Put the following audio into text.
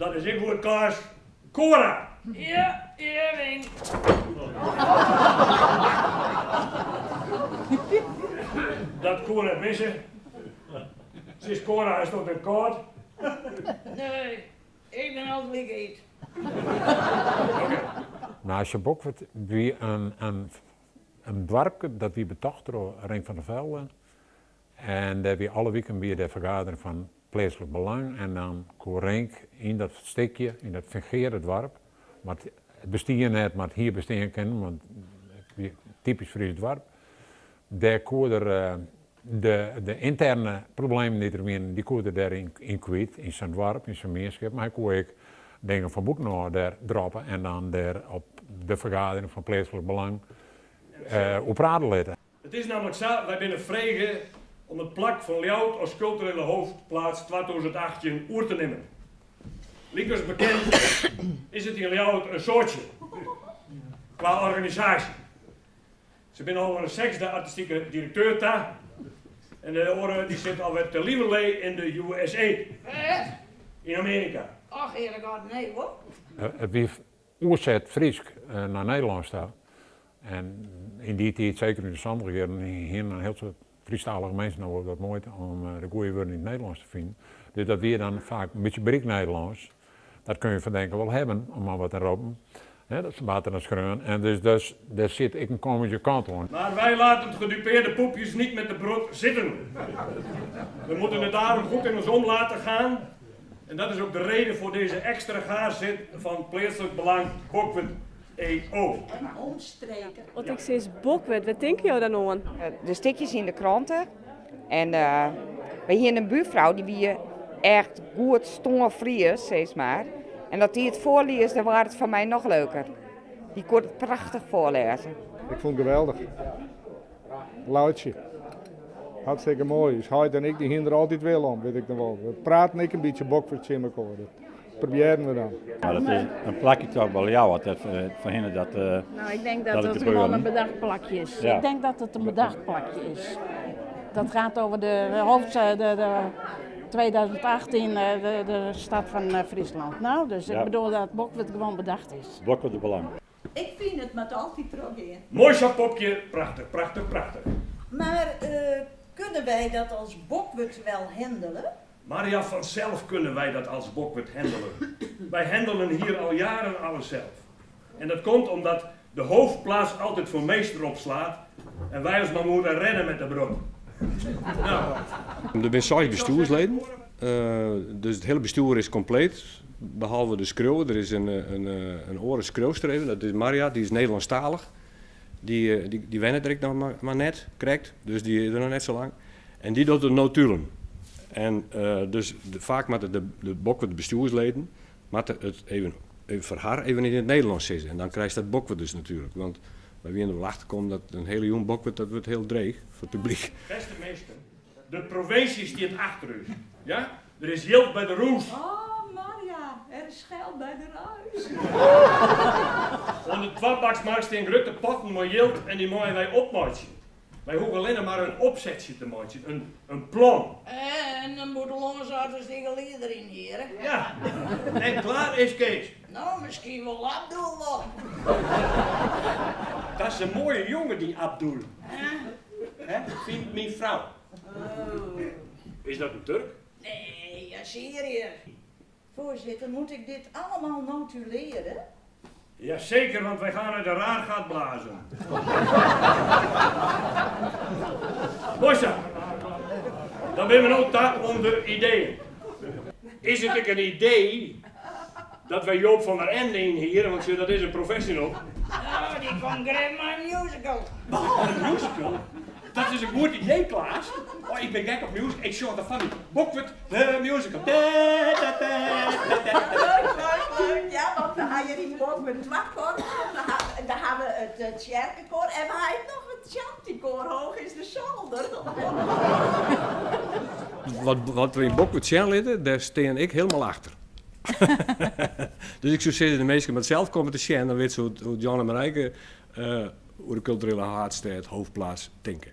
Dat is ek goed, Klaas. Cora! Ja, ja, Wink. Dat koe net misse. Sis Cora, is it net kâld? Nee, ik bin altyd lyk hyt. No, Bokwert wie in doarpke dat wie betocht troch Rink van der Velde. En dêr wie alle wiken wie dêr fergadering fan Pleatslik Belang en dan koe Rink yn dat stikje, yn dat fingearre doarp, want it bestie net, mar it hie bestean kinnen, want it wie typysk Frysk doarp, dêr koe er de ynterne problemen dy't der wienen, dy koe er dêr yn kwyt, yn sa'n doarp, yn sa'n mienskip, mar hy koe ek dingen fan bûtenôf dêr droppe en dan dêr op de fergadering fan Pleatslik Belang oer prate litte. It is nammentlik sa, wy binne frege om it plak fan Ljouwert as kulturele hoofdplaats 2018 oer te nimmen. Lykas bekend is it yn Ljouwert in soadsje kwa organisaasje. Se binne al oan de sechsde artistike direkteur ta en de oare dy sit alwer te lieverlee yn de USA. Yn Amearika. Och, heare God, nee hoor. It wie oerset Frysk nei Nederlânsk ta. En yn dy tiid, seker yn de santich jierren, hiene in hiel soad Frysktalige minsken noch wol wat muoite om de goede wurden yn it Nederlânsk te finen. Dus dat wie dan faak in bytsje bryk Nederlânsk. Dat kun je van denken wel hebben, om mar wat te roppen. Dat waard der dan skreaun. En dus dêr sit ek in komyske kant oan. Maar wij laten gedupeerde poepjes niet met de brot zitten. We moeten het daarom goed in ons om laten gaan. En dat is ook de reden voor deze extra gaarzit van Pleatslik Belang Bokwert EO. En omstreken. As ik sis Bokwert, wêr tinke jo dan oan? De stikjes yn de krante. En wy hiene in buurfrou, dy wie echt goed stânfries, sis mar. En as dy it foarlies, dan waard it foar my noch leuker. Dy koe it prachtich foarlêze. Ik fûn it geweldich. Laitsje. Hartstikke moai. Us heit en ik dy hiene der altyd wille om, wit ik noch wol. We praten ek in bytsje Bokwert tsjin mekoar. Dat probearren we dan. Mar dat is in plakje toch by Ljouwert, dat foarhinne dat. No, ik denk dat it gewoan in bedacht plakje is. Ik denk dat it in bedacht plakje is. Dat gaat over de hoofd, de 2018, de stad van Friesland. No, dus ik bedoel dat Bokwert gewoan bedacht is. Bokwert Belang. Ik fyn it moat altyd trochgean. Moai sa Popkje, prachtich, prachtich, prachtich. Maar kunnen wij dat als Bokwert wel handelen? Mar ja, vanzelf kunnen wij dat als Bokwert handelen. Wij handelen hier al jaren alles zelf. En dat komt omdat de hoofdplaats altijd voor meester opslaat en wij ons maar moeten redden met de brot. Nou. Der binne seis bestjoersleden, dus it hiele bestjoer is kompleet, behalve de skriuwer. Der is in oare skriuwster even, dat is Marja, dy is Nederlânsktalich. Dy wennet der ek noch mar net krekt, dus dy is der noch net sa lang. En dy docht de notulen. En dus faak moatte de Bokwert bestjoersleden moatte it even foar har even yn it Nederlânsk sizze. En dan krijst dat Bokwert dus natuerlik. Want wy wiene der wol achter kommen dat in hiele jûn Bokwert, dat wurdt hiel dreech foar it publyk. Bêste minsken, de provinsje stiet achter ús. Ja, der is jild by de rûs. Oh Marja, er is geld bij de ruis. Oan de Twabaksmarkt stean grutte potten mei jild en dy meie wy opmeitsje. Wy hoege allinne mar in opsetsje te meitsjen, in plan. En in bûtenlânske artistike lieder ynhiere. Ja, en klaar is Kees. No, miskien wol Abdul wol. Dat is in moaie jonge, dy Abdul. Hè, fynt myn frou. Is dat in Turk? Nee, in Syriër. Voorzitter, moet ik dit allemaal notuleren? Jazeker, want wij gaan uit een raar gat blazen. Moai sa. Dan binne we no ta oan de ideeën. Is it ek in idee dat wy Joop van der Ende ynhiere, want sjoch, dat is in professional. No, dy komt grif mei in musical. Oh, in musical? Dat is in goed idee, Klaas. Oh, ik bin gek op musical. Ik sjoch der foar my. Bokwert, de musical. Leuk, leuk, leuk. Ja, want we ha hjir yn Bokwert twa korpsen. We hawwe it tsjerkekoar en we ha ek noch it shantykoar Hoog is de Zolder. Wat we yn Bokwert sjen litte, dêr stean ik hielendal achter. Dus ik soe sizze, de minsken moatte sels komme te sjen, dan witte se hoe't Jan en Marijke oer de kulturele haadstêd, hoofdplaats, tinke.